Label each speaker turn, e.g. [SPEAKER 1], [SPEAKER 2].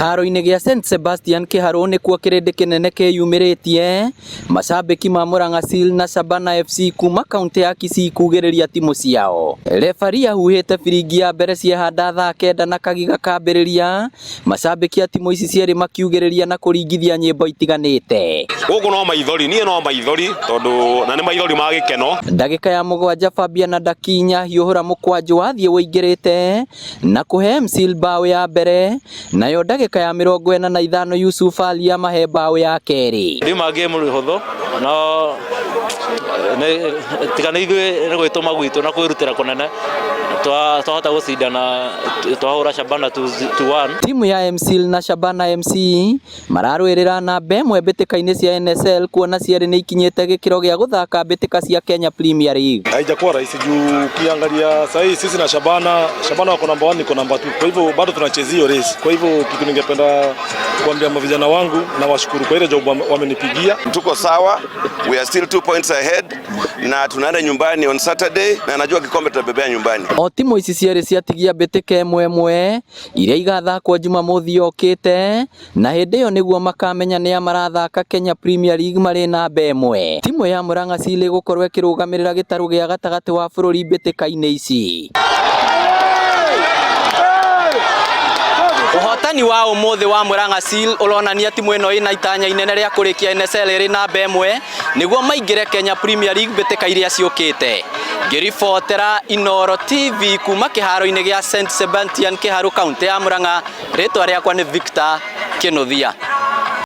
[SPEAKER 1] Kĩharo-inĩ gĩa St Sebastian Kĩharũ nĩkuo kĩrĩndĩ kĩnene kĩyumĩrĩtie, macambĩki ma Murang'a Seal na Shabana FC kuma kaunti ya Kisii kugĩrĩria timu ciao. Refari ahuhĩte biringi ya mbere ciehanda thaa kenda na kagiga kambĩrĩria, macambĩki a timu ici cierĩ makiugĩrĩria na kũringithia nyĩmbo itiganĩte.
[SPEAKER 2] Gũkũ no maithori, niĩ no maithori tondũ na nĩ maithori ma gĩkeno.
[SPEAKER 1] Ndagĩka ya mũgwanja Fabian Ndakinya hiũhũra mũkwanjũ wathiĩ ũingĩrĩte na kũhe Msil mbaũ ya mbere, nayo ndagĩka ya 45 Yusuf Ali amahe mbaũ ya kerĩ.
[SPEAKER 3] Ndiuma game hũthũ no tiga nĩ ithuĩ nĩ gwĩtũma gwitũ na kwĩrutĩra kũnene twahota gũcindana twahũra Shabana 2-1.
[SPEAKER 1] Timu ya Msil na Shabana MC mararũĩrĩra namba ĩmwe mbĩtĩka-inĩ cia NSL kuona cierĩ nĩ ikinyĩte gĩkĩro gĩa gũthaka mbĩtĩka cia Kenya Premier League.
[SPEAKER 4] Haijakuwa rahisi juu ukiangalia sasa hii sisi na Shabana, Shabana wako namba 1 niko namba 2. Kwa hivyo bado tunachezea hiyo race. Kwa hivyo kitu ningependa kuambia mavijana wangu na washukuru kwa ile job wamenipigia.
[SPEAKER 5] Tuko sawa, we are still 2 points ahead na tunaenda nyumbani on Saturday na najua kikombe tutabebea nyumbani.
[SPEAKER 1] O timu ici cierĩ ciatigia mbĩtĩka ĩmwe ĩmwe iria igathakwo Jumamothi yokĩte na hĩndĩ ĩyo nĩguo makamenya nĩa marathaka Kenya Premier League marĩ namba ĩmwe. Timu ya Murang'a Seal ĩgũkorwo ĩkĩrũgamĩrĩra gĩtarũ gĩa gatagatĩ wa bũrũri mbĩtĩka-inĩ ici. Ũhotani wa ũmũthĩ wa Murang'a Seal ũronania timu ĩno ĩna itanya inene rĩa kũrĩkia NSL ĩrĩ namba ĩmwe nĩguo maingĩre Kenya Premier League mbĩtĩka iria ciũkĩte. Ngĩribotera Inooro TV kuma kĩharo-inĩ gĩa St Sebastian Kĩharũ kaunti ya Murang'a, rĩtwa rĩakwa nĩ Victor Kĩnuthia.